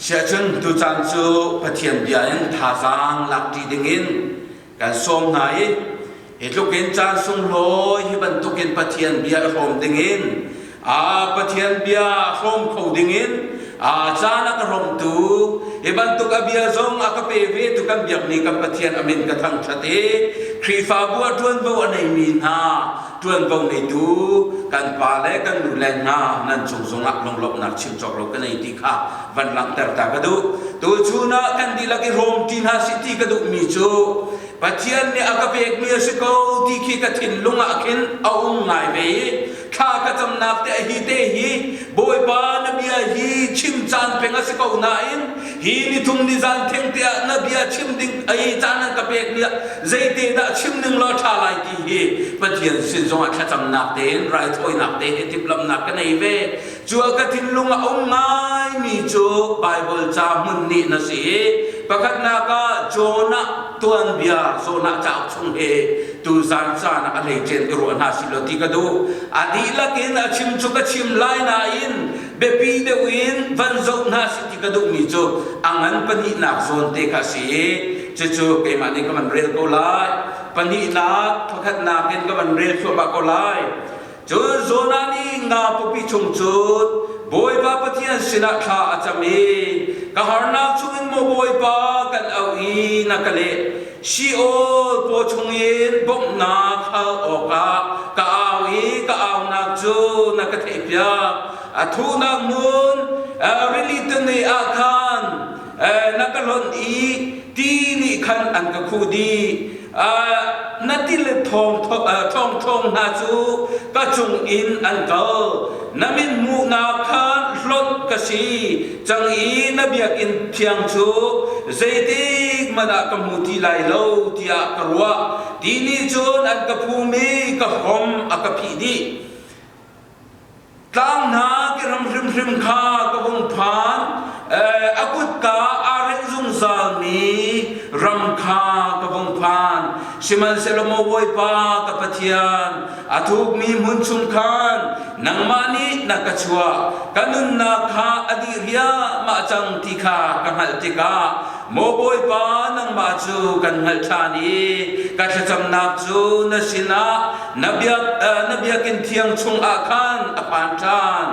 Siahcun tucaan cu Pathian bia in thazaang lakṭi dingin kan sawm hna i hi tluk in caan sunglawi hi bantukin Pathian bia i hrawm dingin a Pathian bia hrawm kho dingin a caan a ka hrawmtu hi bantuk a bia zong a ka pe ve tu kan biakmi kan Pathian a min ka thangṭhat i Khrihfabu ah ṭuanvo a neimi hna ṭuanvo ngeitu kan pa le kan nu le hna nan cung zongah lunglawmhnak chim cawk lo ka nei ti kha van langhter ta ka duh. Tuchun ah kan dihlak i hrawm ṭi hna sih ti ka duhmi cu Pathian nih a ka pekmi a si ko ti khi ka thinlung ah khin a um ngai ve i thla ka camnak te hi te hi Bawipa na bia hi chim caan peng a si ko nain hi nithum nizan theng te ah na bia chim ding ai caan an ka pek ni ah zeite dah chim ning law ṭha lai ti hi Pathian sin zongah thlacamnak tein raithawinak te he timhlamhnak ka nei ve. Cu a ka thinlung a um ngaimi cu Baibal ca hmun nih na si i pakhatnak ah Jonah tuanbia Jonah cauk chung hi tuzan caan ah a hleicen i ruah hna si law ti ka duh. A dihlak in a chim cu ka chim lai nain biapi deuh in van zoh hna si ti ka duhmi cu a ngan pahnihnak zawn te kha a si i cucu keimah nih ka van rel ko lai. Pahnihnak pakhatnak in ka van rel thluahmah ko lai. Cun Jonah nih nga pawpi chung cun Bawipa Pathian sinah thla a cam i, Ka harnak chungin maw Bawipa kan auh i na ka leh. Sheol paw chungin bawmhnak hal awkah ka au i ka aunak cu na ka theihpiak. A thuhnak hmun rili tuni ah khan na ka hlonh i ti nih khan an ka khuh dih. Na tilet thawng thawng hna cu ka cung in an kal. Na min hmuhnak khan hlonh ka si cang i na biakinn thiang cu zeitik hmanh ah ka hmu ti lai lo tiah ka ruah. Ti nih cun an ka phum i ka hrom a ka phih dih. Tlang hna ki ram hrimhrim kha ka vung phan, a kutka aa rinh zungzalmi ram kha ka vung phan. Sihmanhsehlaw maw Bawipa ka Pathian, a thukmi hmun chung khan nangmah nih na ka chuah. Ka nunnak kha a dih riahmah cang ti kha ka hngalh tikah Maw Bawipa, nangmah cu kan hngalh ṭhan i ka thlacamnak cu na sinah na biak na biakinn thiang chungah khan a phan ṭhan.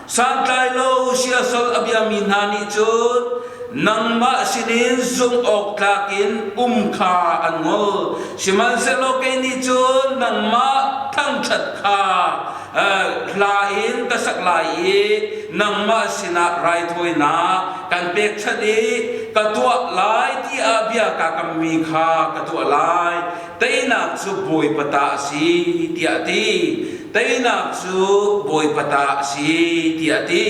Santlai lo siasal a biami hna nih cun nangmah sinin zumh awk tlak in um kha an ngol. Sihmanhsehlaw kei nih cun nangmah thangṭhat kha hla in ka sak lai i nangmah sinah raithawinak kan pekchanh i ka tuah lai tiah bia kaa kammi kha ka tuah lai. Teinak cu Bawipa ta a si tiah a ti. Teinak cu Bawipa ta a si tiah a ti.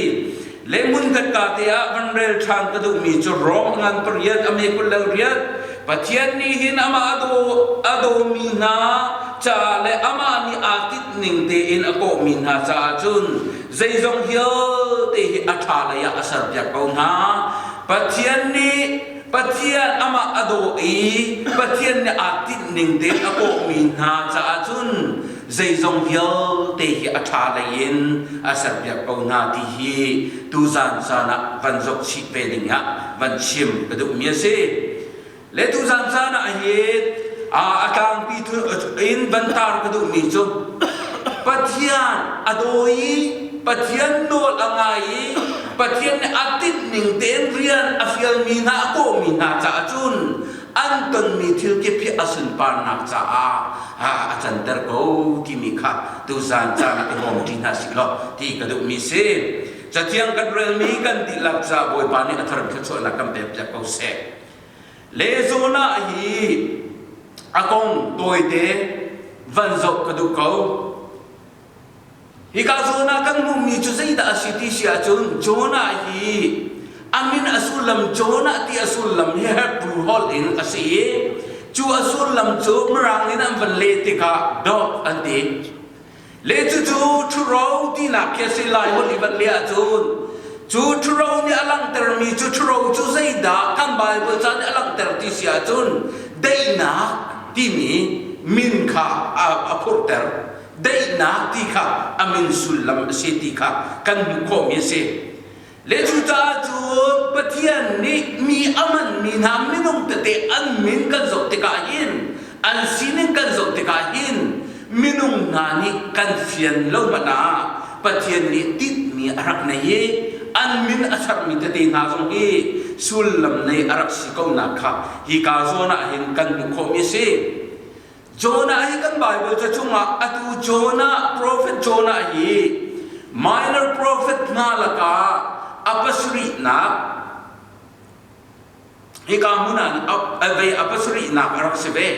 Le hmunkhat ka te ah van rel ṭhan ka duhmi cu Rom ngan pariat a me 28 Pathian nih hin amah a daw a dawmi hna ca le amah nih aa tinh ning tein a kawhmi hna caah cun zeizong vialte hi a ṭha lei ah a serpiak ko hna. Pathian nih Pathian amah a daw i Pathian nih aa tinh ning tein a kawhmi hna caah cun zeizong vialte hi a ṭha lei in a serpiak ko hna ti hi tuzan caan ah van zoh chih ve ding ah van chim ka duhmi a si. Le tuzan caan ah hin a tlangpi in van tar ka duhmi cu Pathian a daw i Pathian nawl a ngai i Pathian nih a tinh ning tein rian a fialmi hna a kawhmi hna caah cun an tonmi thil kip hi a sunparnak caah a canter ko timi kha tuzan caan ah i hrawm ṭi hna sih law ti ka duhmi si. Cathiang kan relmi kan dihlak ca Bawipa nih a thar thluachuahnak kan pek piak ko seh. Le Jonah hi a kong tawite van zoh ka duh ko. Hika Jonah kan hmuhmi cu zeidah a si ti si ahcun Jonah hi a min a sullam Jonah ti a sullam hi Hebrew holh in a si i cu a sullam cu Mirang in an van leh tikah dog an ti. Le cucu ṭhuro tinak khi a si lai holh i van leh ahcun cu ṭhuro nih a langhtermi cu ṭhuro cu zeidah kan Baibal ca nih a langhter ti si ahcun daihnak timi min kha a phurhter. Daihnak ti kha a min sullam a si ti kha kan hmuh khawhmi a si. Le cucaah cun Pathian nih mi a hmanmi hna minung tete an min kan zoh tikah hin, an sining kan zoh tikah hin, minung hna nih kan fian lo hmanh ah Pathian nih tinhmi a rak nei i an min a sermi tete hna zong hi sullam nei a rak si ko nak kha hika zawn ah hin kan hmuh khawhmi a si. Jonah hi kan Bible ca chungah atu Jonah, prophet Jonah hi minor prophet hna lakah a pasarihnak hika hmun ah vei a pasarihnak a rak si ve.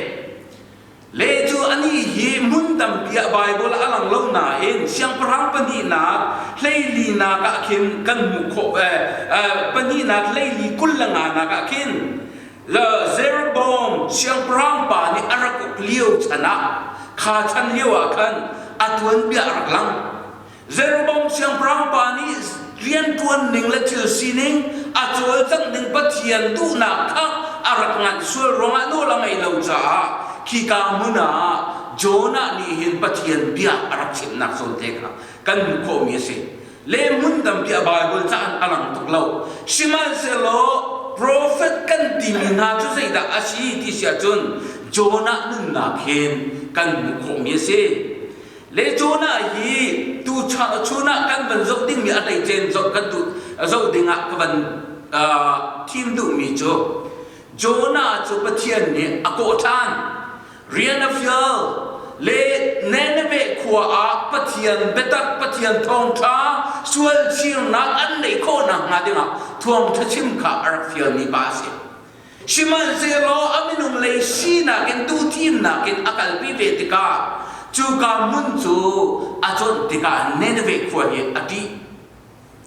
Le cu anih hi hmun tampi ah Bible a lang lo nain siangpahrang pahnihnak hleilinak ah khin kan hmuh khawh pahnihnak hleili 25 nak ah khin Jeroboam siangpahrang pa nih a rak uk lio chan ah kha chan lio ah khan a tuanbia a rak lang. Jeroboam siangpahrang pa nih rianṭuan ning le thil sining a cawlcangh ning Pathian duhnak kha a rak nganh sual ruangah nawl a ngeih lo caah khika hmun ah Jonah nih hin Pathian bia a rak chimnak zawn te kha kan hmuh khawhmi a si. Le hmun tampi a Bible ca a lang tuk lo. Sihmanhsehlaw prophet kan timi hna cu zeidah a si ti si ahcun Jonah nunnak hin kan hmuh khawhmi a si. Le Jonah hi tu chun ah kan van zoh dingmi a hleicen zoh kan duh zoh dingah ka van thim duhmi cu Jonah cu Pathian nih a kawh ṭhan. Rian a fial le Nineveh khua ah Pathian biatak, Pathian thawngṭha sualchirnak an neih khawh nakhnga dingah thawngṭha chim kha a rak fialmi pa a si. Sihmanhsehlaw a minung lei sinak in duhthimnak in a kalpi ve tikah cuka hmun cu a cawnh tikah Nineveh khua hi a ṭih.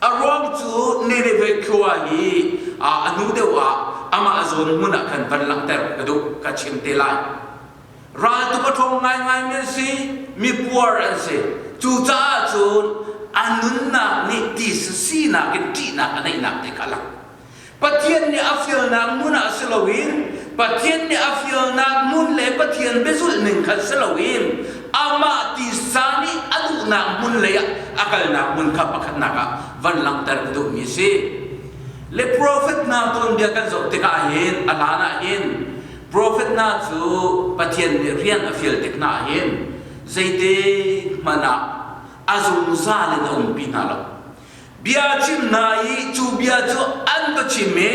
A ruang cu Nineveh khua hi a hnu deuh ah amah zawn hmun ah khan van langhter ka duh, ka chim te lai. Raltuk a ṭhawng ngaingaimi an si, mipuar an si. Cucaah cun a nunnak nih tisa sinak in ṭihnak a neihnak te kha a lang. Pathian nih a fialnak hmun ah si loin Pathian nih a fialnak hmun le Pathian biazulh ning khan si loin amah tisa nih a duhnak hmun lei ah a kalnak hmun kha pakhatnak ah van langhter ka duhmi a si. Le profet hna tuanbia kan zoh tikah hin a hlan ah hin profet hna cu Pathian nih rian a fial tik hna ah hin zeite hmanh ah a zungzal in a umpi hna lo. Bia chim hna i cu bia cu an va chim i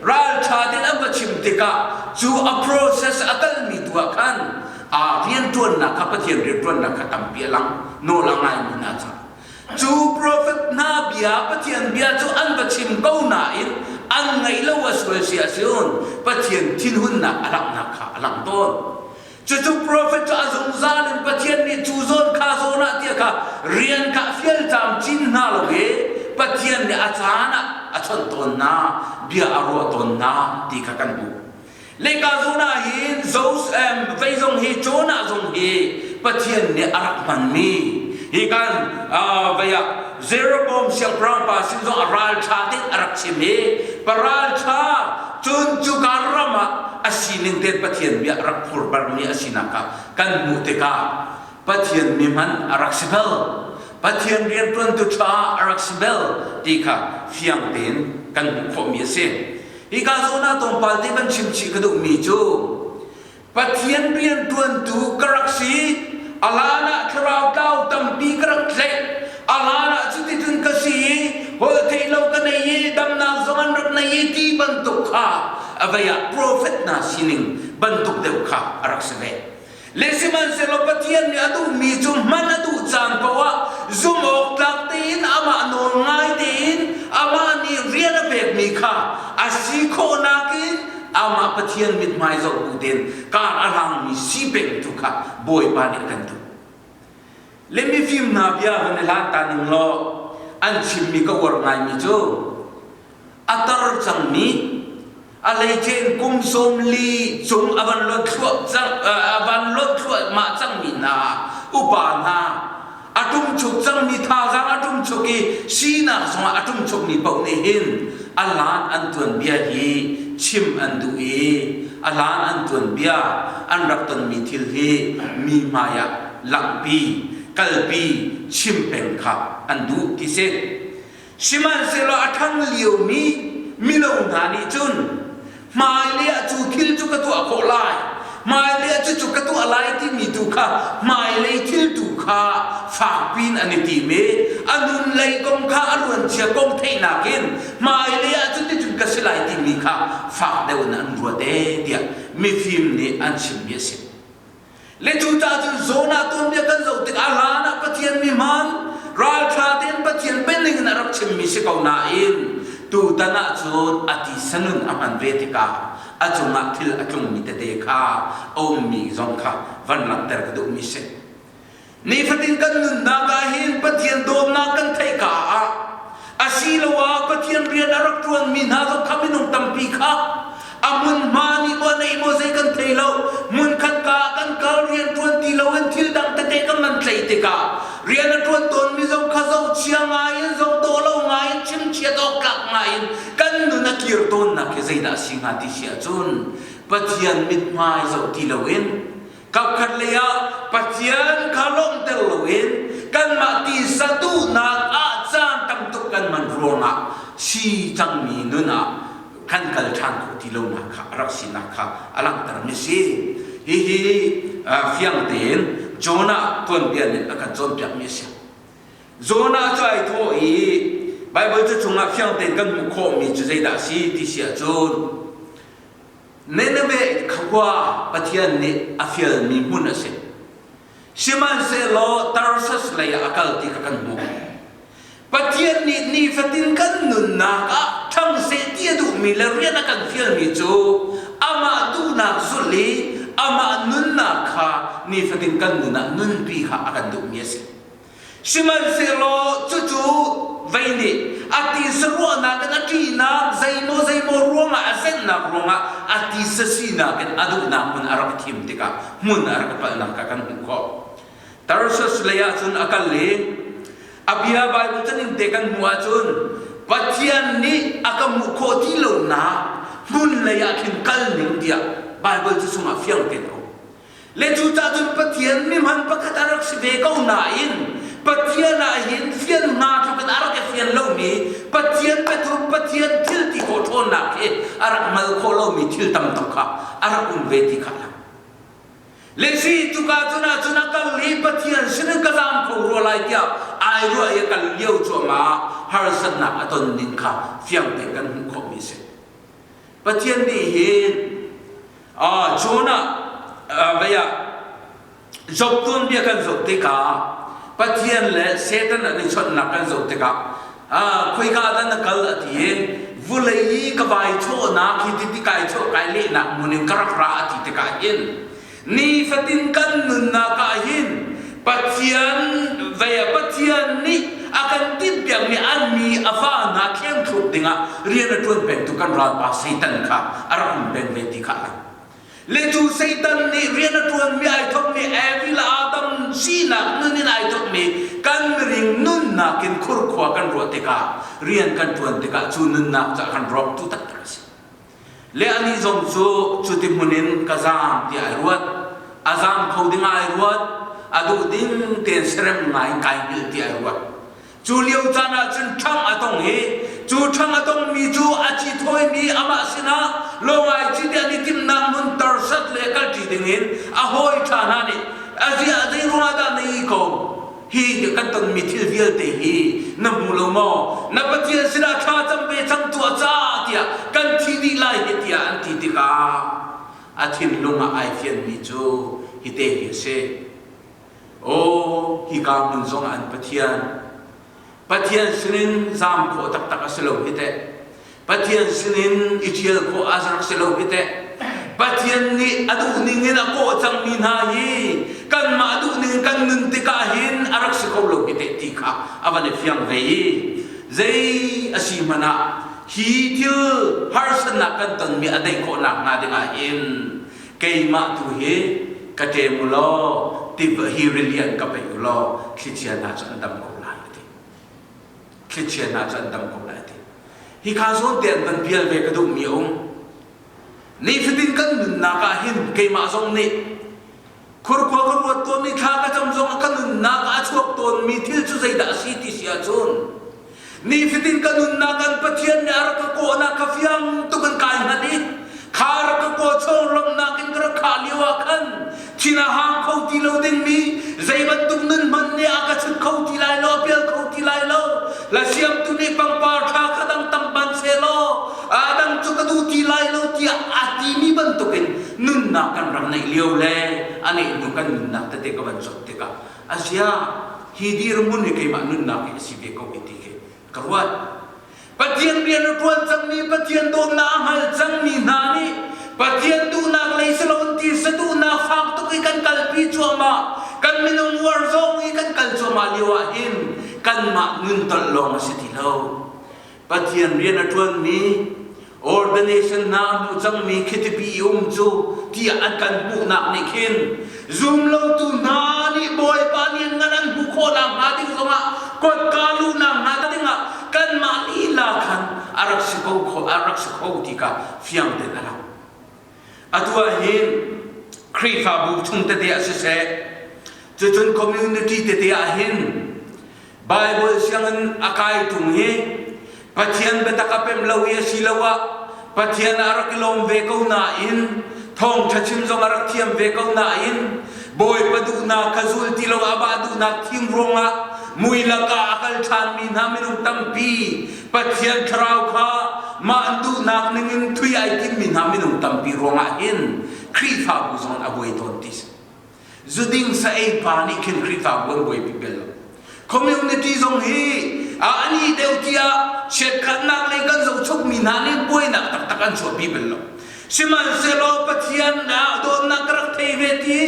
ralṭha tein an va chim tikah cu a process a kalmi tu ah khan aa rianṭuannak kha Pathian rianṭuannak kha tampi a lang nawl a ngaimi hna caah cu profet hna bia Pathian bia cu an va chim ko nain an ngaih lo a sual si ahcun Pathian thinhunnak a langhnak kha a lang tawn. Cucu profet cu a zungzal in Pathian nih cu zawn kha zawn ah tiah kha rian kha fial camcin hna lo i Pathian nih a caan ah a chawnh tawn hna, bia a ruah tawn hna ti kha kan hmuh. Leka zawn ah hin Joseph vei zong hi Jonah zong hi Pathian nih a rak hmanmi hi kan vei ah Jeroboam siangpahrang pa sin zong a ralṭha tein a rak chim i paralṭha cun cuka ram ah a sining tein Pathian bia a rak phur barmi a sinak kha kan hmuh tikah Pathian mi hman a rak si bal Pathian rianṭuantu ṭha a rak si bal ti kha fiang tein kan hmuh khawhmi a si. Hika zawn ah tlawmpal te van chim chih ka duhmi cu Pathian rianṭuantu ka rak si. A hlan ah thlarau tlau tampi ka rak tlaih. A hlan ah cuticun ka si i holh theih lo ka nei i damnak zong an rak nei i ti bantuk kha a vei ah profet hna sining bantuk deuh kha a rak si ve. Le sihmanhsehlaw Pathian nih a duhmi cu hman a duh caan paoh ah zumh awk tlak tein amah nawl ngai tein amah nih rian a pekmi kha a si khawhnak in amah Pathian mithmai zoh bu tein kar a hlangmi si peng tu kha Bawipa nih a kan duh. Le mifim hna bia van i hlan ta ning law an chimmi ka uar ngaimi cu a tar cangmi a leicen kum 40 cung a van luan thluah cang a van luan thluahmah cangmi hna upa hna a ṭumchuk cangmi thazaang a ṭumchuk i sinak zongah a ṭumchukmi paoh nih hin a hlan an tuanbia hi chim an duh i a hlan an tuanbia an rak tonmi thil hi mi hmaiah langhpi kalpi chim peng kha an duh ti si. Sihmanhsehlaw a ṭhang liomi mino hna nih cun hmailei ah cu thil cu ka tuah khawh lai, hmailei ah cucu ka tuah lai timi tu kha hmailei thil tu kha fakpi in an i tim i a nunlei kong kha a luancia kong theihnak in hmailei ah cuticun ka si lai timi kha fak deuh in an ruat ee tiah mifim nih an chimmi a si. Le cucaah cun Jonah tuanbia kan zoh tikah hlan ah Pathian mi hmaan ralṭha tein Pathian bianing in a rak chimmi si ko nain tutan ah cun a tisa nun a hman ve tikah a cungah thil a tlungmi tete kha a ummi zong kha van langhter ka duhmi si. Nifatin kan nunnak ah hin Pathian dawtnak kan theih ka ah asiloah Pathian rian a rak ṭuanmi hna zong kha minung tampi kha a hmunhma nih maw neih maw zei kan thei lo hmunkhat ka ah kan kal rian ṭuan ti loin thil dang tete kan man tlei tikah rian a ṭuan tawnmi zong kha zohchia ngai in zoh dawh lo ngai in chimchiat awk tlak ngai in kan nun a kir tawnnak hi zeidah a si hnga ti si ahcun Pathian mithmai zoh ti loin Kapkhat lei ah Pathian kha lawmhter loin kanmah tisa duhnak ah caan tam tuk kan hman ruangah si cangmi nun ah kan kal ṭhan khawh ti lonak kha a rak sinak kha a langhtermi si. Hihi fiang tein Jonah tuanbia nih a kan cawnpiakmi a si. Jonah cu ai thawh i Baibal cu chungah fiang tein kan hmuh khawhmi cu zeidah a si ti si ahcun Nineveh khua Pathian nih a fialmi hmun a si. Sihmanhsehlaw Tarsus lei ah a kal ti kha kan hmuh. Pathian nih nifatin kan nunnak ah ṭhang seh ti a duhmi le rian a kan fialmi cu amah duhnak zulh i amah nunnak kha nifatin kan nun ah nunpi kha a kan duhmi a si. Sihmanhsehlaw cucu vei nih a tisa ruahnak in a ṭihnak zeimaw zeimaw ruangah a zenhnak ruangah a tisa sinak in a duhnak hmun a rak thim tikah hmun a rak palhnak kha kan hmuh khawh. Tarsus lei ah cun a kal i a bia Baibal caning te kan hmuh ahcun Pathian nih a ka hmuh khawh ti lonak hmun lei ah khin kal ning tiah Baibal cu chungah fiang tein a um. Le cucaah cun Pathian mihman pakhat a rak si ve ko nain Pathian ah hin fian hnga tluk in a rak i fian lomi Pathian biathup Pathian thil ti khawh ṭhawnnak hi a rak mal khawh lomi thil tam tuk kha a rak um ve ti kha a lang. Le si cuka cun ahcun a kal i Pathian sinin ka zaam kho rua lai tiah ai ruah i a kal lio cuahmah harsatnak a ton ning kha fiang tein kan hmuh khawhmi a si. Pathian nih hin Jonah vei ah Job tuanbia kan zoh tikah Pathian le Satan an i chawnhnak kan zoh tikah khoika dah na kal a ti i vulei i ka vai chawhnak hi ti kai chawh kai lehnak hmun in ka rak ra a ti tikah hin Nifatin kan nunnak ah hin Pathian vei ah Pathian nih a kan timhpiakmi an mi a fa hna thlengthluk dingah rian a ṭuan pengtu kan ralpa Satan kha a rak um peng ve ti kha a lang. Le cu Satan nih rian a ṭuanmi ai thawkmi Evi le Adam sinak nun in ai thawkmi kan miring nunnak in khurkhua kan ruah tikah rian kan ṭuan tikah cu nunnak cu a kan rawktu taktak a si. Le anih zong cu cuti hmun in ka zaam tiah ai ruat. A zaam kho ding ah ai ruat. A duh ding tein serem ngai in kai hngilh tiah ai ruat. Cu lio caan ah cun ṭhang a tong i cu ṭhang a tongmi cu a ci thawimi amah sinah lawngai ci tiah an i timhnak hmun tarsat le kalṭi dingin a hawi ṭha hna nih a ziah zei ruangah dah na ih ko? Hi kan tonmi thil vialte hi na hmu lo maw? Na Pathian sinah thla cam ve cang tuah ca tiah kan thi dih lai hi tiah an ti tikah a thinlung ah ai fianmi cu hite hi a si. Aw, hika hmun zongah an Pathian Pathian sinin zaam khawh taktak a si lo hi teh. Pathian sinin i ṭhial khawh a rak si lo hi teh. Pathian nih a duh ning in a kawh cangmi hna hi kanmah duh ning kan nun tikah hin a rak si kho lo hi teh ti kha a van i fiang ve i zei a si hmanh ah hi thil harsatnak kan tonmi a daih khawh nakhnga dingah hin keimah tu hi ka ṭem u law tiva hi rili an ka peih u law thlichia hna cu an dam ko lai a ti thlichia hna cu an dam ko lai a ti hika zawn te an van pial ve ka duhmi a um nifatin kan nunnak ah hin keimah zong nih khurkhua ka ruat tawnmi thla ka cam zong ah ka nunnak ah a chuak tawnmi thil cu zeidah a si ti si ahcun. Nifatin ka nunnak kan Pathian nih a rak ka kawhnak kha fiang tuk in kai hngalh i kha rak ka kaw chung lawmhnak in ka rak khah lio ah khan thin a hang kho ti lo dingmi zei bantuk nun hmanh nih a ka chut kho ti lai lo, a pial kho ti lai lo. La siamtu nih pangpar ṭha kha dang tam ban sehlaw a dang cu ka duh ti lai lo tiah a timi bantukin nunnak kan rak neih lio le a neih hnu kan nunnak tete ka van zoh tikah azia hi dirhmun hi keimah nunnak hi a si ve ko hi ti khi ka ruat. Pathian rian a ṭuan cangmi Pathian dawtnak a hngal cangmi hna nih Pathian duhnak lei si loin tisa duhnak fak tuk i kan kalpi cuahmah kan minung uar zong i kan kal cuahmah lio ah hin kanmah nun tolh lawng a si ti lo. Pathian rian a ṭuanmi ordination hna a hmu cangmi khitipi i um cu tiah an kan hmuhnak nih khin zumlotu hna nih Bawipa nih ngan an hmuh khawhnak hnga ding zongah kotka luhnak hnga dingah kanmah lila khan a rak si ko kho a rak si kho ti kha fiang tein a lang. Atu ah hin Khrihfabu chung tete ah siseh cucun community tete ah hin Bible sianginn a kai tung hi Pathian biatak a pemh lo i asiloah Pathian a rak i lawm ve ko nain thawngṭha chim zong a rak thiam ve ko nain Bawipa duhnak kha zul ti lo amah duhnak thim ruangah mui lakah a kal ṭhanmi hna minung tampi Pathian thlarau kha mah duhnak ningin thui ai timmi hna minung tampi ruangah hin Khrihfabu zong a buai tawn ti si. Zuding sa ei pa nih khin Khrihfabu an buaipi bel lo. Community zong hi a ani deuh tiah chiatkhatnak lei kan zohchukmi hna nih buainak taktak an chuahpi bel lo. Sihmanhsehlaw Pathian ah dawtnak ka rak thei ve ti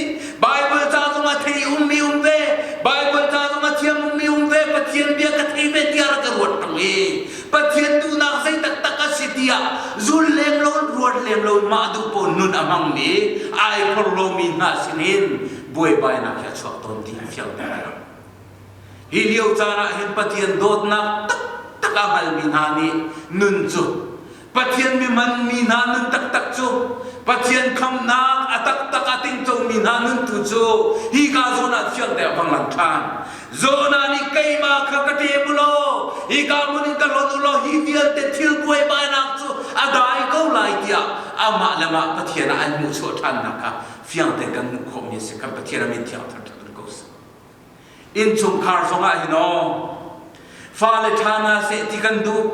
Bible ca zong a thei ummi um ve Bible ca zong a thiam ummi um ve Pathian bia ka thei ve tiah rak ka ruat ṭung i Pathian duhnak zei taktak a si tiah zul lem lo ruat lem lo mah duh pawn nun a hmangmi ai phorhlomi hna sinin buaibainak hi a chuak tawn ti fiang tuk a lang. Hi lio caan ah hin Pathian dawtnak taktak a hngalmi hna nih nun cu Pathian mihmanmi hna nun taktak cu Pathian khamnak a taktak a tingcomi hna nun tu cu hi ka zawn ah fiang te a vang lang ṭhan. Jonah nih keimah kha ka ṭem u law hika hmun in ka hlonh u law hi vialte thil buaibainak cu a dai ko lai tiah amah le mah Pathian ah an hmuhchuah ṭhannak kha fiang tein kan hmuh khawhmi a si. Kan Pathian a min thiang thangṭhat ko seh. Innchungkhar zongah hin aw fale ṭha hna seh ti kan duh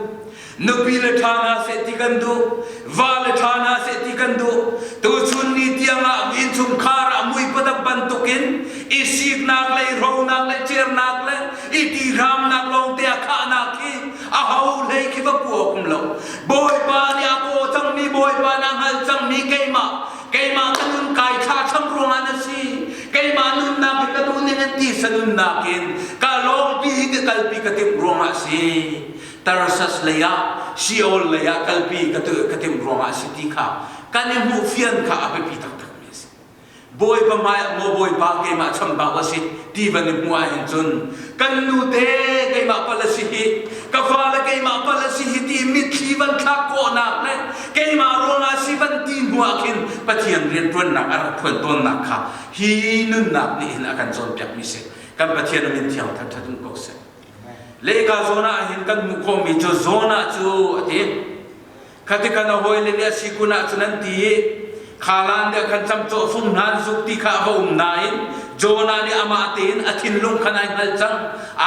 nupi le ṭha hna seh ti kan duh va le ṭha hna seh ti kan duh tuchun ni tiangah innchungkhar ah mui padak bantukin i siknak le i ronak le cernak le i tihramnak lawngte a khahnak khi a ho hlei khi va pu awk um lo bawipa nih a kaw cangmi bawipa na hngal cangmi keimah keimah ka nun kai thla cham ruangah na si keimah nunnak hi ka duh ning in tisa nunnak in ka lawngpi hi ka kalpi ka timh ruangah si Tarsas lei ah Sheol lei ah kalpi ka ka timh ruangah si ti kha kan i hmuh fian kha a biapi taktak mi a si Bawipa hmai maw Bawipa keimah chambau a si ti van i hmuh ahhin cun kan nu te keimah pal a si hi ka fale keimah pal a si hi ti mitthli van thlak khawhnak le keimah ruangah si van ti hnu ah khin Pathian rianṭuannak a rak phuan tawnnak kha hi nunnak nih hin a kan cawnpiakmi si kan Pathian a min thiang thangṭhat um ko seh lehka zawn ah hin kan hmuh khawhmi cu zawn ah cu a ti Khati khan a hawile nih a si kun ahcun an ti i khalan deuh khan camcawh fung hna an zuk ti kha a va um nain Jonah nih amah tein a thinlung khan ai hngal cang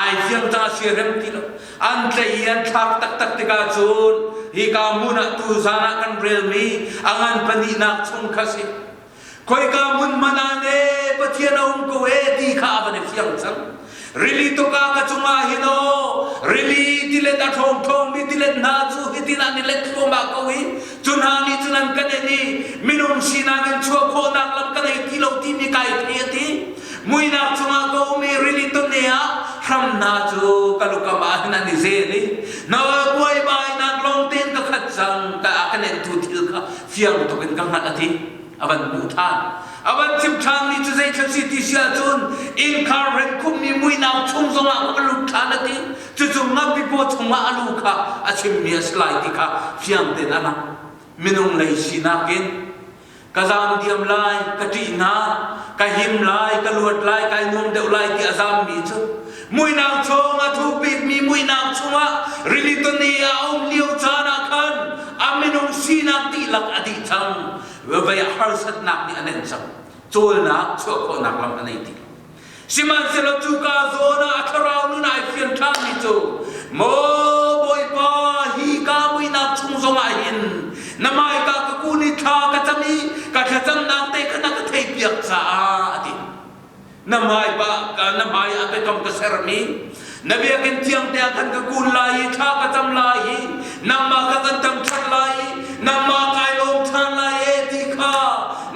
ai fiang cang a siarem ti lo an tlaih i an thlak taktak tikah cun hika hmun ah tuzan ah kan relmi a ngan pahnihnak chung kha si Khoika hmun hmanh ah ne Pathian a um ko e ti kha a van i fiang cang. Rili tuk ah ka cungah hin aw rili tilet a ṭhawng ṭhawngmi tilet hna cu hitin an i let thluahmah ko i cu hna nih cun an kan en i minung sinak in chuah khawhnak lam ka nei ti lo timi kai thei a ti. Muinak chungah ka um i rili tone ah hram hna cu ka lukam ah hin an i zel i na buaibainak lawng tein ka khat cang ka a kan entu thil kha fiang tuk in ka hngalh a ti a van hmuh ṭhan a van chim ṭhanmi cu zei thil si ti si ahcun innkhar hren khummi muinak chung zongah ka va lut ṭhan a ti cucu ngapi paw chungah a lu kha a chimmi a si lai ti kha fiang tein a lang minung lei sinak in ka zaam diam lai ka ṭih hna ka him lai ka luat lai kai nuam deuh lai ti a zaammi cu. Muihnak chung a thu bikmi muihnak chungah rili tuni a um lio caan ah khan a minung sinak dihlak a dih cang. Vei ah harsatnak nih a nenh cang. Cawlnak chuah khawhnak lam a nei ti lo. Sihmanhsehlaw cuka zawn ah a thlarau nun ai fian ṭhanmi cu Maw Bawipa, hi ka muihnak chung zongah hin na hmaika ka kun i thla ka cam i ka thlacamnak te kha na ka theihpiak caah a ti. Na hmai na hmai ah biakam ka sermi na biakinn thiang te ah khan ka kun lai i thla ka cam lai i nangmah kha kan thangṭhat lai i nangmah kai lawm ṭhan lai e ti kha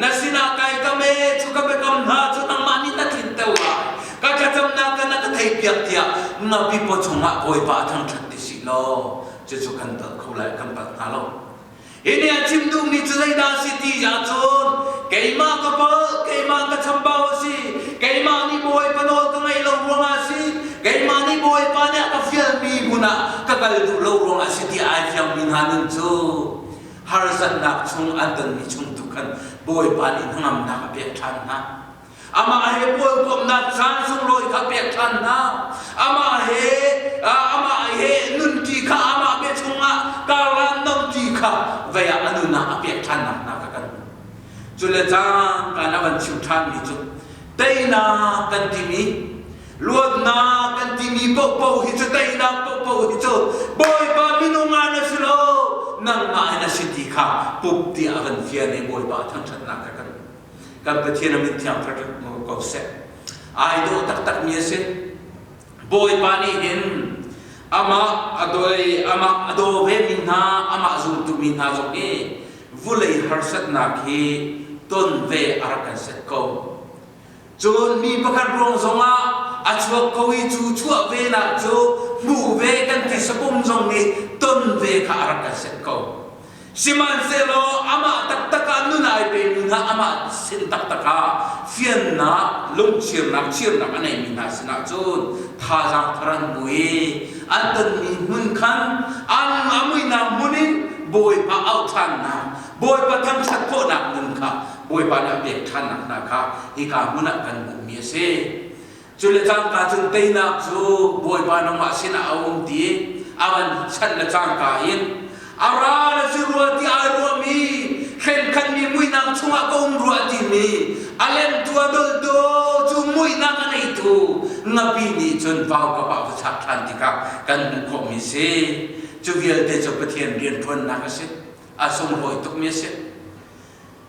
na sinah kai kam e cu ka biakam hna cu nangmah nih na tlinter lai ka thlacamnak kha na ka theihpiak tiah ngapi paw chungah Bawipa a thangṭhat ti si law cucu kan palh kho lai kan palh hnga lo. Hi nih a chim duhmi cu zeidah a si ti ahcun keimah ka palh, keimah ka chambau a si, keimah nih Bawipa nawl ka ngaih lo ruangah a si, keimah nih Bawipa nih a ka fialmi hmun ah ka kal duh lo ruangah a si ti ai fiangmi hna nun cu harsatnak chung an tonmi chung tu khan Bawipa nih hnangamnak a pek ṭhan hna. Amah he pawlkomhnak caan sunglawi kha pek ṭhan hna. Amah he amah he nunṭi kha amah bia chungah karlan nomṭi kha vei ah a nun ah a pek ṭhannak hna kha kan hmuh. Cu le cangka na van chim ṭhanmi cu teinak kan timi luatnak kan timi paohpaoh hi cu teinak paohpaoh hi cu Bawipa minung ah na si lo nangmah in a si ti kha pup tiah a van fian i Bawipa thangṭhatnak kha kan hmuh. Kan Pathian a min thiang thar ko seh. Ai dawh taktakmi a si. Bawipa nih hin amah a doi amah a daw vemi hna amah zumtumi hna zong hi vulei harsatnak hi ton ve a rak kan set ko. Cun mi pakhat ruang zongah a chuak ko i cu chuah ve nak cu hmuh ve kan ti sapum zong nih ton ve kha a rak kan set ko. Sihmanhsehlaw amah taktak ah nun ai pemi hna amah sin taktak ah fiannak, lungchirnak, chirnak a neimi hna sinah cun thazaang thar an hmu i an tonmi hmun khan an a muihnak hmun in Bawipa auh ṭhannak, Bawipa thangṭhat khawhnak nun kha Bawipa nih a pek ṭhannak hna kha hika hmun ah kan hmuhmi a si. Cu le cangka cun teinak cu Bawipa nangmah sinah a um ti a van chanh le cangka in a ral a si rua ti ai ruahmi hrenkhanmi muihnak chungah ka um rua timi a lemtu a doltu cu muihnak a ngeitu ngapi nih cun vaukap ah va thlak ṭhan tikah kan hmuh khawhmi si. Cu vialte cu Pathian rianṭuannak a si. A sunglawi tukmi a si.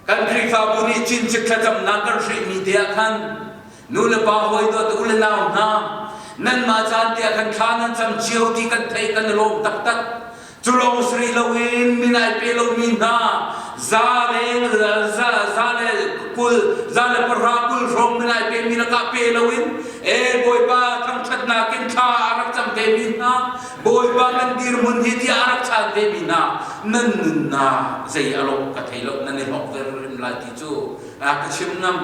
Kan Khrihfabu nih cincik thlacamnak kan hrihmi te ah khan nu le pa hawi dawt u le nau hna nanmah caan te ah khan thla nan cam cio ti kan theih kan i lawm taktak. Cu lawng si rih loin min ai pe lomi hna za leng za za le kul za le pahra kul hrawng min ai pemi lakah pe loin e Bawipa thangṭhatnak in thla a rak cam vemi hna Bawipa kan dirhmun hi tiah a rak chaan vemi hna nan nunnak zei a lawh ka thei lo nan i hlawk ve rim lai ti cu ka chim ngam.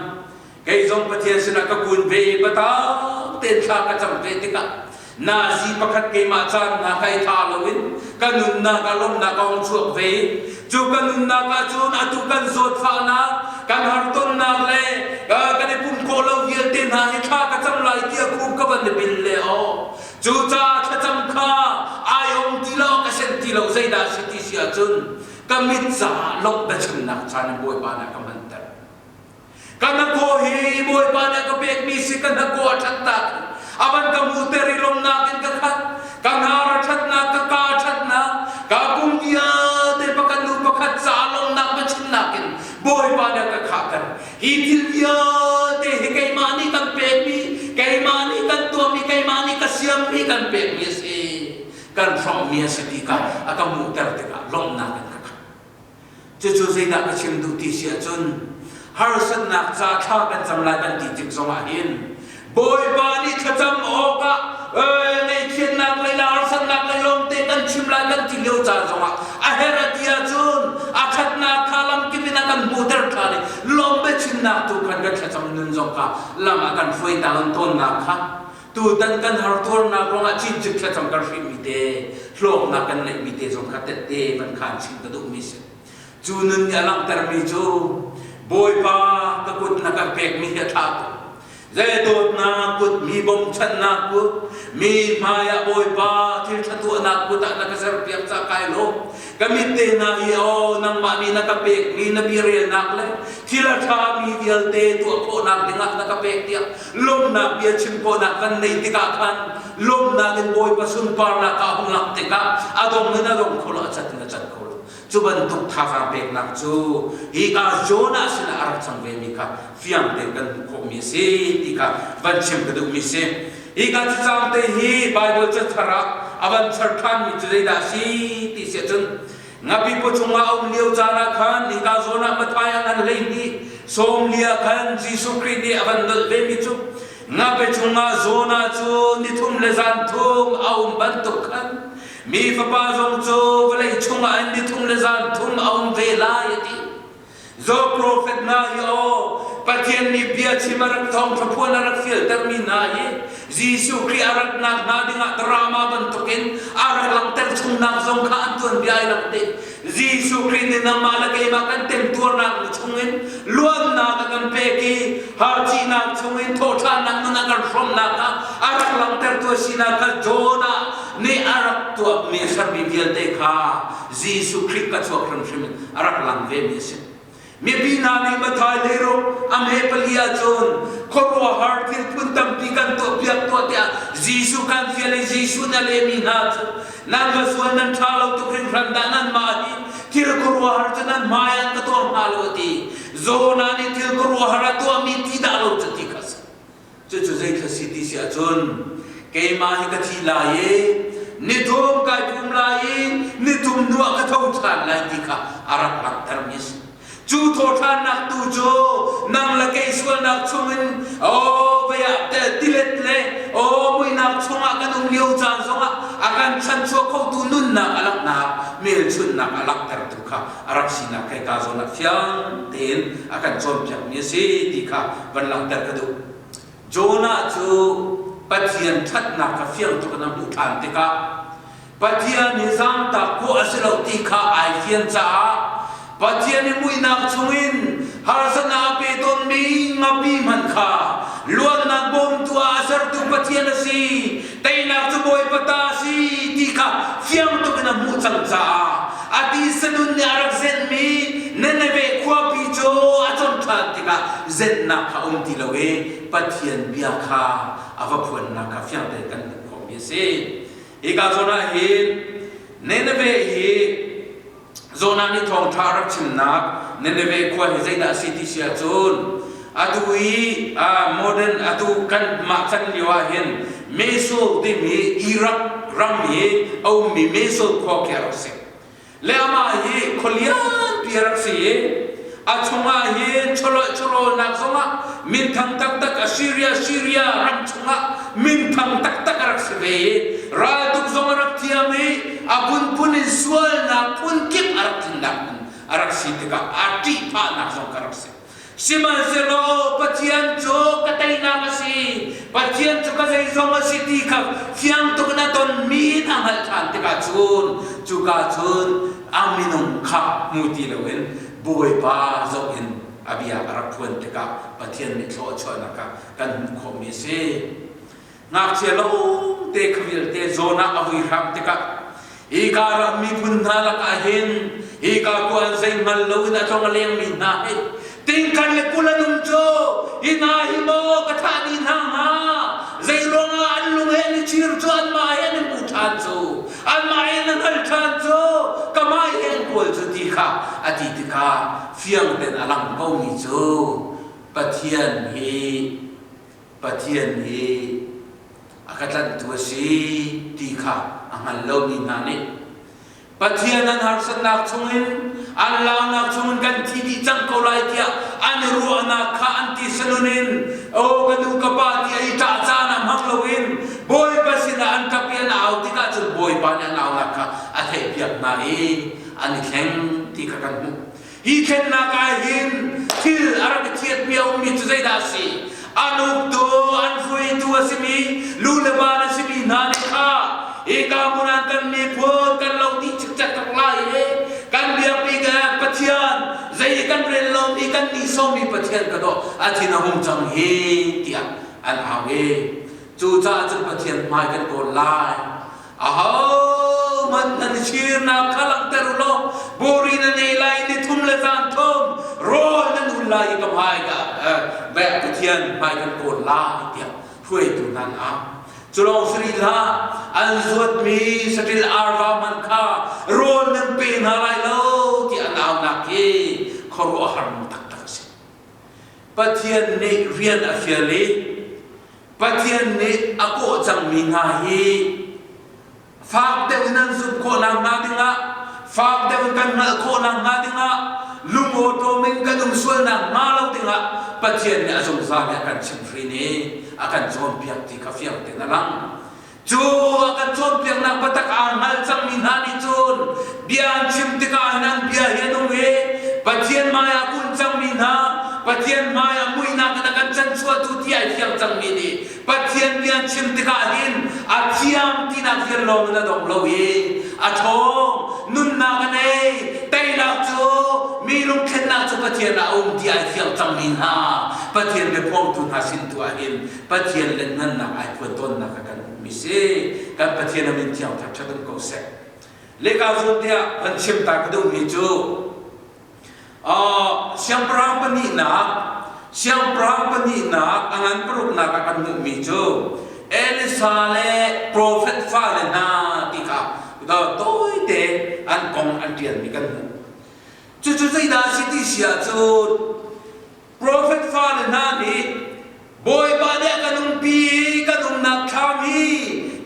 Kei zong Pathian sinah ka kun ve i biatak tein thla ka cam ve tikah nazi pakhat keimah caan hna kai tha loin ka nunnak ah lawmhnak a hung chuak ve i cu ka nunnak ah cun atu kan zawtfahnak kan hartonnak le kan i pum khawh lo vialte hna hi thla ka cam lai tiah khuk ka van i bil le aw Cucaah thlacam kha ai ong ti lo, ka sen ti lo, zeidah a si ti si ahcun ka mit caah lawmh biachimnak caan in Bawipa nih a ka hmanter. Ka hnakaw hi Bawipa nih a ka pekmi si ka hnakaw a ṭhatnak a van ka hmuhter i lawmhnak in ka khat. Ka hnar a ṭhatnak, ka ka a ṭhatnak, ka pum vialte pakhat hnu pakhat caah lawmhnak biachimnak in Bawipa nih a ka khahter. Hi thil vialte hi keimah nih kan pekmi, keimah nih kan tuahmi, keimah nih ka siammi kan pekmi a si. Kan hrawmmi a si ti kha a ka hmuhter tikah lawmhnak in ka khat. Cucu zeidah ka chim duh ti si ahcun harsatnak ca thla kan cam lai kan ti tik zongah hin Bawipa nih thlacam awkah ngaihchiatnak lei le harsatnak lei lawngte kan chim lai kan ti lio caan zongah a herh a ti ahcun a ṭhatnak kha lamkip in a kan hmuhter ṭhan i lawm biachimnak tu khan kan thlacam nun zong kha lam a kan hruai tawn tawnnak kha tutan kan hartuarnak ruangah cincik thlacam kan hrihmi te hlawknak kan neihmi te zong kha tette van khan chim ka duhmi si. Cu nun nih a langhtermi cu Bawipa ka kut na kan pekmi hi a ṭha tuk. Zei dawtnak kut, mi bawmchanhnak kut, Mi hmai ah Bawipa thil ṭha tuahnak kut ah na ka serpiak ca kai lawm. Ka mit te hna hi aw nangmah nih na ka pekmi na biarelnak le thil a ṭhami vialte tuah khawhnak dingah na ka pek tiah lawmhnak bia chim khawhnak kan neih tikah khan lawmhnak in Bawipa sunparnak ah hung langh tikah a dong in a dong kho lo, a cat in a cat kho lo. Cu bantuk thazaang peknak cu hika Jonah sinah a rak cang vemi kha fiang tein kan hmuh khawhmi a si ti kha van chim ka duhmi a si. Hika cacang te hi Baibal cathar ah a van char ṭhanmi cu zeidah a si ti si ahcun ngapi paw chungah a um lio caan ah khan hika zawn ah Matthai a ngan 12 sawm li ah khan Jesuh Khrih nih a van nolh vemi cu ngapi chungah Jonah cu nithum le zan thum a um bantuk khan Mi fapa zong cu vawlei chungah in nithum le zan thum a um ve lai a ti. Job profet hna hi aw Pathian nih bia chim a rak thawngṭha phuan a rak fialtermi hna hi Jesuh Khrih a ratnak hnga dingah drama bantukin a rak langhter chungnak zong kha an tuanbia ai langh dih. Jesuh Khrih nih nangmah le keimah kan temtuarnak chungin luatnak a kan pek i harthihnak chungin thawhṭhannak nun a kan hrawmnak ah a rak langhtertu a sinak kha Jonah nih a rak tuahmi sermi vialte kha Jesuh Khrih ka chuak hrimhrim in a rak lang vemi a si. Mipi hna nih Matthai leiruk a hme pali ahcun khuaruahhar thil phun tampi kan tuahpiak tuah tiah Jesuh kan fial i Jesuh na lehmi hna cu nan va sual nan ṭha lo tuk hringhran dah nanmah hi thil khuaruahhar cu nan hmai ah ka tuah hnga lo a ti. Jonah nih thil khuaruahhar a tuahmi ti dah lo cu ti kha si. Cucu zeithla si ti si ahcun keimah hi ka thi lai i nithum kai pum lai i nithum hnu ah ka tho ṭhan lai ti kha a rak langhtermi a si. Cu thawhṭhannak tu cu nang le kei sualnak chungin aw vei ah tilet le aw muihnak chungah kan um lio caan zongah a kan chanchuah khotu nunnak a langhnak hmelchunhnak a langhtertu kha a rak sinak hei ka zawn ah fiang tein a kan cawnpiakmi a si ti kha van langhter ka duh. Jonah cu Pathian ṭhatnak kha fiang tuk in a hmuh ṭhan tikah Pathian hi zaangtak khawh a si lo ti kha ai fian caah Pathian i muihnak chungin harsatnak a pe tawnmi ngapi hmanh kha luatnak bawmtu ah a sertu Pathian a si teinak cu Bawipa ta a si ti kha fiang tuk in a hmuh cang caah a tisa nun nih a rak zenhmi Nineveh khuapi cu a con ṭhan tikah zenhnak kha um ti lo i Pathian bia kha a va phuannak kha fiang tein kan hmuh khawhmi a si. Hika zawn ah hin Nineveh hi Jonah nih thawngṭha a rak chimnak Nineveh khua hi zeidah a si ti si ahcun atu i modern atu kan mah chan lio ah hin Mosul timi Iraq ram i a ummi Mosul khua khi a rak si. Le amah hi khua lianpi a rak si i a chungah hin chawlawlnak zongah minthang taktak Assyria Syria ram chungah minthang taktak a rak si ve i raltuk zong a rak thiam i a phunphun in sualnak phunkip a rak tlinnak hmun a rak si tikah a ṭihphahnak zong ka rak si. Sihmanhsehlaw Pathian cu ka teinak a si, Pathian cu ka zeizong a si ti kha fiang tuk in a tonmi in a hngalh ṭhan tikah cun cuka cun a minung kha hmu ti loin Bawipa zoh in a bia a rak phuan tikah Pathian nih thlawh a chuahnak kha kan hmuh khawhmi a si. Ngakchia lawngte kha vialte zawn ah a vui hram tikah hika ram miphun hna lakah hin hika khua an zei hngal loin a tlong a lengmi hna hi tingkhat le 20 an um cu hi hna hi maw ka thah dih hna hnga zei ruangah an lung he an i chir cu anmah he an i hmu ṭhan cu anmah he an hngal ṭhan cu kamah he an kawl cu ti kha a ti tikah fiang tein a lang komi cu Pathian hi Pathian hi a ka tlanhtu a si ti kha a hngal lomi hna nih Pathian an harsatnak chungin an launak chungin kan thi dih cang ko lai tiah an ruahnak kha an ti sanun in aw ka nu ka pa ti a i ṭah caan ah hmang loin Bawipa sinah an ṭap i an au tikah cun Bawipa nih an aunak kha a theihpiak hna i an i thleng ti kha kan hmuh. Hi thlennak ah hin thil a rak i thiatmi a ummi cu zeidah a si? An uktu, an hruaitu a simi, lu le van a simi hna nih kha hika hmun ah kan miphun kan lo dih cikcek tak lai i kan biakmi Pathian zei i kan rel lomi kan nihsawhmi Pathian ka dawh a thin a hung cang hi tiah an au i. Cucaah cun Pathian hmai kan kawl lai. Ahohmanh nan i chirnak kha langhter u law buri nan ei lai ni thum le zan thum rawl nan ul lai i ka hmai ka Pathian hmai kan kawl lai tiah hruaitu hna an au. Cu lawng si rih hlah, an zuatmi saṭil arva hmanh kha rawl nan pe hna lai lo tiah an aunak hi khuaruahhar taktak a si. Pathian nih rian a fial i Pathian nih a kawh cangmi hna hi fak deuh in an zumh khawhnak hnga dingah fak deuh in kan hngalh khawhnak hnga dingah lungawṭawm in kan um sualnak hnga lo dingah Pathian nih a zungzal nih a kan chimhhrin i a kan cawnpiak ti kha fiang tein a lang. Cu a kan cawnpiaknak biatak aa hngal cangmi hna nih cun bia an chim tikah hin an bia hi a nung i Pathian hmaiah kun cangmi hna, Pathian hmaiah muihnak in a kan chanchuahtu ti ai fiang cangmi nih Pathian bia an chim tikah hin a thiam tinak vial lawng in a dong lo i a ṭhawng, nunnak a nei, teinak cu mi lungthlennak cu Pathian ah a um ti ai fiang cangmi hna Pathian biaphuangtu hna sin tu ah hin Pathian le ngannak ai phuan tawnnak a kan hmuhmi si. Kan Pathian a min thiang thangṭhat um ko seh. Leka zawn tiah van chim ta ka duhmi cu siangpahrang pahnihnak siangpahrang pahnihnak a ngan paruknak ah kan hmuhmi cu Elisa le profet fale hna ti kha tawite an kong an ṭialmi kan hmuh. Cucu zeidah a si ti si ahcun Profet fale hna nih Bawipa nih a kan umpi i kan umnak thlam hi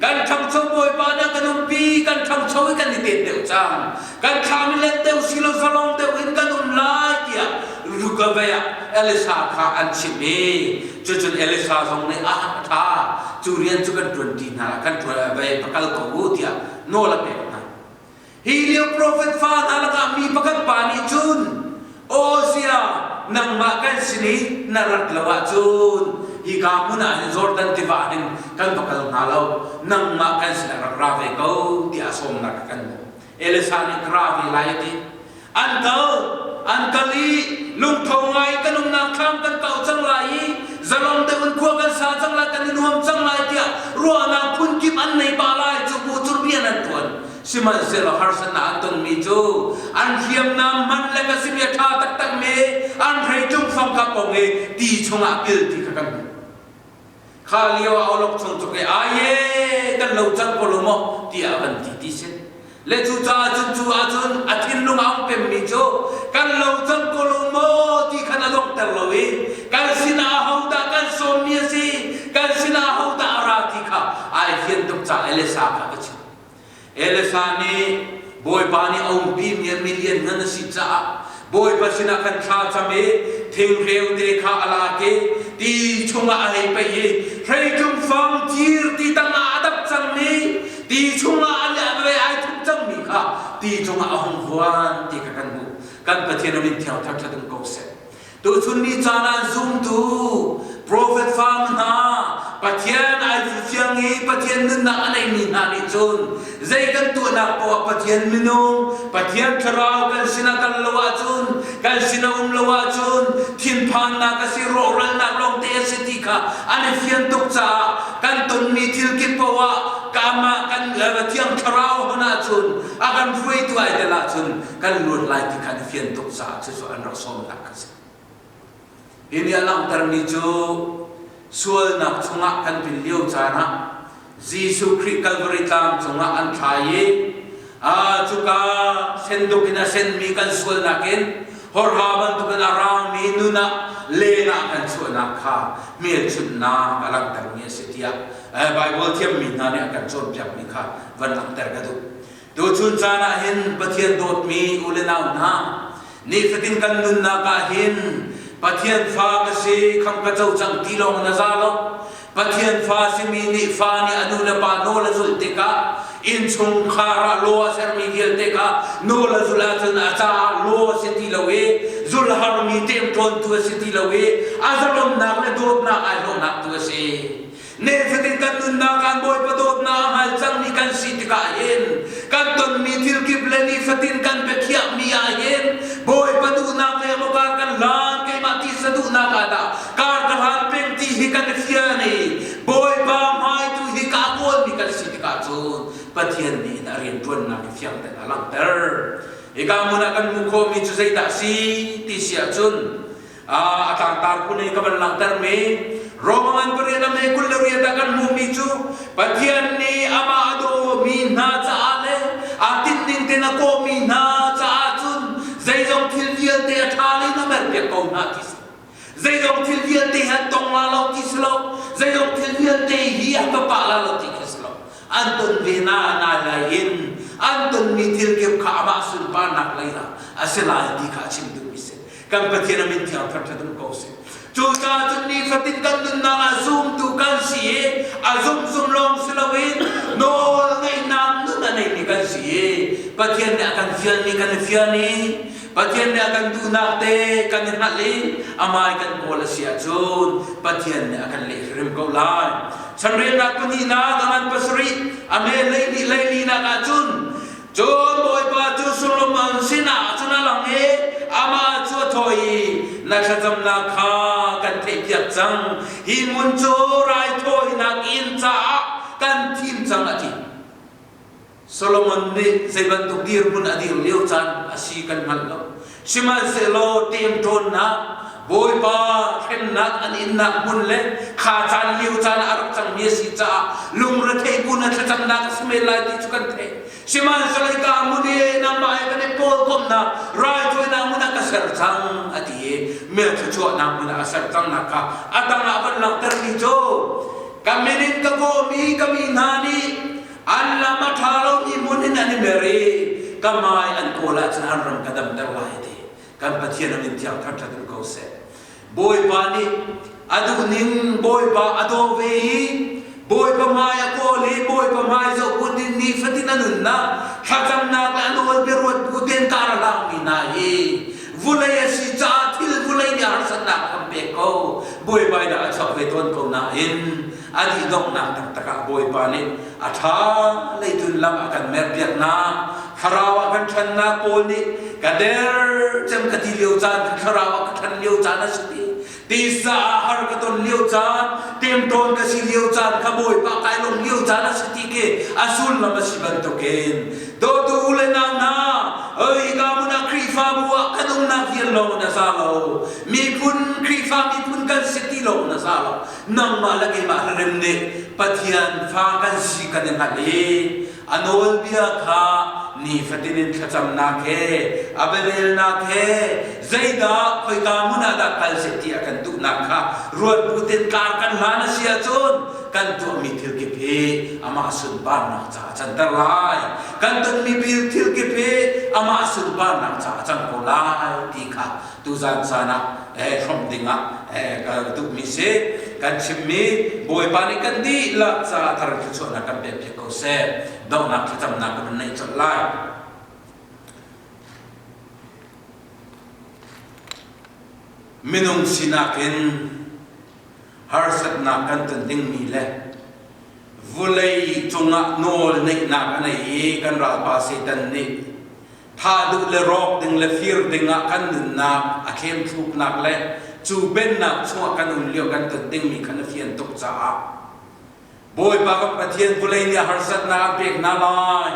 kan ṭhangcho Bawipa nih a kan umpi kan ṭhangcho i kan i tet deuh cang kan thlam i let deuh silo zalong deuh in kan um lai tiah rukavei ah Elisa kha an chimh i cucun Elisa zong nih a ṭha cu rian cu kan ṭuan ṭi hna kan ṭuan vei va kal ko u tiah nawl a pek hna Hi lio profet fa hna lakah mi pakhat pa nih cun, Aw sia, nangmah kan sin i na rat lo ahcun hika hmun ah hin Jordan tiva ah hin kan va kal hnga lo, nangmah kan sinah rak ra ve ko, tiah sawmnak a kan hmuh. Elisa nih ka ra ve lai a ti. An kal, an kal i lungtho ngai kan umnak thlam kan kau cang lai i zalong deuh in khua kan sa cang lai, kan i nuam cang lai tiah ruahnak phunkip an nei pah lai cu bu cu rian an ṭuan. Sihmanhsehlaw harsatnak an tonmi cu an hriamnam hman le ka simi a ṭha taktakmi an hreitlung fang kha kong i ti chungah pil ti kha kan hmuh. Kha lio ah awlok chung tuk i aye kan lo cang ko lo maw tiah a van ti ti si. Le cucaah cun cu ahcun a thinlung a ung pemmi cu kan lo cang ko lo maw ti khan a donghter lo i kan sinah ahodah kan sawmmi a si kan sinah ahodah a ra ti kha ai fian tuk caah Elisa kha ka chim. Elisa nih Bawipa nih a umpi mi a milian ngan a si caah Bawipa sinah khan thla cam i thingreu te kha a lak i ti chungah a hei paih i hreitlung fang thir ti tangah a dap cangmi ti chungah a le ai thup cangmi kha ti chungah a hung vuan ti kha kan hmuh. Kan Pathian a min thiang thangṭhat um ko seh. Tuchun ni caan ah zumtu profet fam hna Pathian ai fiang i Pathian nunnak a neimi hna nih cun zei kan tuahnak poah Pathian minung Pathian thlarau kan sinah kan lo ahcun kan sinah um lo ahcun thinphannak a si rawhralnak lawngte a si ti kha an i fian tuk caah kan tonmi thil kip poah kamah kan Thiang Thlarau hon ahcun a kan hruaitu ai tel ahcun kan luat lai ti kha an i fian tuk caah cucu an rak sawmnak kha si. Hi nih a langhtermi cu sualnak chungah kan pil lio caan ah Jesuh Khrih Calvary tlang cungah an thlai i a cuka senduk in a senmi kan sualnak in horha bantukin a rangmi nun ah len ah kan chuahnak kha hmelchunhnak a langhtermi a si tiah Baibal thiammi hna nih a kan cawnpiakmi kha van langhter ka duh. Tuchun caan ah hin Pathian dawtmi u le nau hna, nifatin kan nunnak ah hin Pathian fa ka si, kham ka co cang ti lawng in a za lo. Pathian fa simi nih fa nih a nu le pa nawl a zulh tikah innchungkhar ah law a sermi vialte kha nawl a zulh ahcun a caah law a si ti lo i zulharmi ṭemṭawntu a si ti lo i a zalonnak le dawtnak ai hlawhnak tu a si. Nifatin kan nunnak ah Bawipa dawtnak a hngal cangmi kan si tikah hin kan tonmi thil kip le nifatin kan biakhiahmi ah hin Bawipa duhnak le maw kar kan hlan keimah tisa duhnak ah dah kar ka hlan peng ti hi kan i fian i Bawipa hmai. Pathian nih a rianṭuannak hi fiang tein a langhter. Hika hmun ah kan hmuh khawhmi cu zeidah a si ti si ahcun a tlangtar phun i ka van langhtermi Roma ngan pariat a me 28 ah kan hmuhmi cu Pathian nih amah a dawmi hna caah le aa tinhning tein a kawhmi hna caah cun zeizong thil vialte a ṭha in a merpiak ko hna ti si. Zeizong thil vialte hi an tong la lo ti si lo. Zeizong thil vialte hi an va pah la lo ti khi si lo. An ton ve na na lai in an tonmi thil kip kha amah sunparnak lei ah a si lai ti kha a chim duhmi si. Kan Pathian a min thiang thangṭhat um ko seh. Cucaah cun nifatin kan nunnak ah zumtu kan si i a zumzum lawng si loin nawl ngeihnak nun a neimi kan si i Pathian nih a kan fialmi kan i fial i Pathian nih a kan duhnak te kan i hngalh i amai kan kawl a si ahcun Pathian nih a kan leh hrim ko lai. Chanrelnak pahnihnak a ngan pasarih a me leihnih leilinak ahcun Cun Bawipa cu Solomon sinah cun a lang i amah cu a thawh i, Na thlacamnak kha kan theihpiak cang. Hi hmun cu raithawinak inn caah kan thim cang, a ti. Solomon nih zei bantuk dirhmun a dir lio caan a si kan hngal lo. Sihmanhsehlaw ṭemṭawnnak, Bawipa hremnak an innak hmun le kha caan lio caan ah a rak cangmi a si caah lungretheih bu na thlacamnak a si men lai ti cu kan theih. Sihmanhsehlaw hika hmun i nangmah he kan i pawlkomnak raithawinak hmun ah ka ser cang a ti i mel thluachuahnak hmun ah a ser cangnak kha a tang ah van langhtermi cu ka min in ka kawmi ka mi hna nih an lam a ṭha lomi hmun in an i mer i ka hmai an kawl ahcun an ram ka damter lai ti kan Pathian a min thiang thangṭhat um ko seh. Bawipa nih a duhning Bawipa a daw ve i Bawipa hmai a kawl i Bawipa hmai zoh bu din nifatin a nunnak thlacamnak le a nawl biaruat bu ten kar a hlangmi hna hi vulei a si caah thil vulei nih harsatnak a kan pek ko buaibai dah a chuak ve tawn ko nain a dih donghnak taktak ah Bawipa nih a ṭha leitun lam a kan merpiaknak thlarau ah kan ṭhannak pawl nih ka der cem ka ti lio caan ka thlarau ah ka ṭhan lio caan a si ti tisa ah har ka ton lio caan temtawn ka si lio caan kha Bawipa kai lawm lio caan a si ti khi a sullam a si bantukin dawtu u le nau hna oi ka mun ah Khrihfabu ah kan umnak vial lawng in a za lo miphun Khrihfa miphun kan si ti lawng in a za lo nangmah le keimah hrim nih Pathian fa kan si kan i hngalh i a nawlbia kha nifatin in thlacamnak he a biarelnak he zeidah khoika hmun ah dah kal seh ti a kan duhnak kha ruat bu tein kar kan hlan a si ahcun kan tuahmi thil kip hi amah sunparnak caah canter lai kan tonmi thil kip hi amah sunparnak caah cang ko lai ti kha tuzan caan ah hrawmh dingah ka duhmi si kan chimmi Bawipa nih kan dihlak caah thar thluachuahnak kan pek piak ko seh donghnak thlacamnak kan neih colh lai minung sinak in harsatnak kan ton dingmi le vulei cungah nawl neihnak a nei i kan ralpa Satan nih thah duh le rawk ding le fir ding ah kan nunnak a thlemthluknak le cu pennak chungah kan um lio kan ton dingmi khan a fian tuk caah Bawipa kan Pathian vawlei nih harsatnak an pek hna lai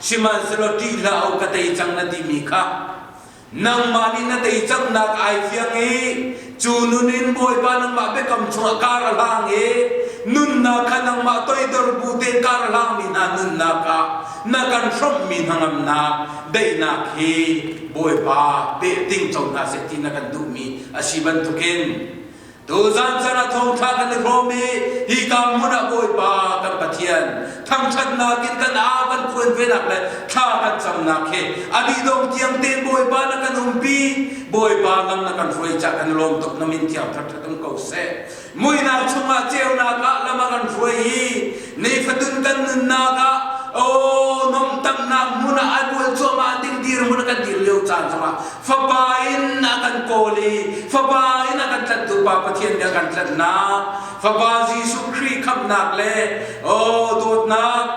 sihmanhsehlaw ṭih hlah u ka tei cang na timi kha nangmah nih na tei cangnak ai fiang i cu nun in Bawipa nangmah biakam chungah kar a hlang i nunnak kha nangmah toidor bu tein kar a hlangmi hna nunnak ah na kan hrawmhmi hnangamnak daihnak hi Bawipa peh ding co hna seh ti na kan duhmi a si bantukin tuzan caan ah thawngṭha kan i hrawm i hika hmun ah Bawipa kan Pathian thangṭhatnak in kan aa kan phuan venak le thla kan camnak hi a dih dong tiang tein Bawipa na kan umpi Bawipa lam na kan hruai cah kan lawm tuk na min thiang ṭhaṭhat um ko seh muihnak chungah ceunak ah lam a kan hruai i nifatun kan nunnak ah aw nomtamnak hmun ah ai bual cuahmah ding dirhmun a kan dir lio caan zongah fapa in a kan kawl i fapa in a kan tlanhtu Pa Pathian nih a kan tlanhnak fapa Jesuh Khrih khamhnak le aw dawtnak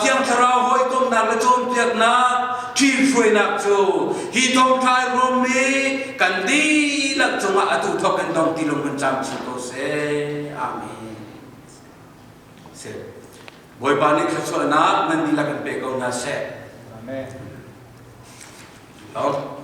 Thiang Thlarau hawikomhnak le cawnpiaknak ṭhihruainak cu hi thawngṭha i ruammi kan dihlak cungah atu thawk in dong ti lung kan cam chin ko seh. Amen. Seh. Bawipa nih thluachuahnak nan dihlak in pe ko hna seh. Amen. Oh.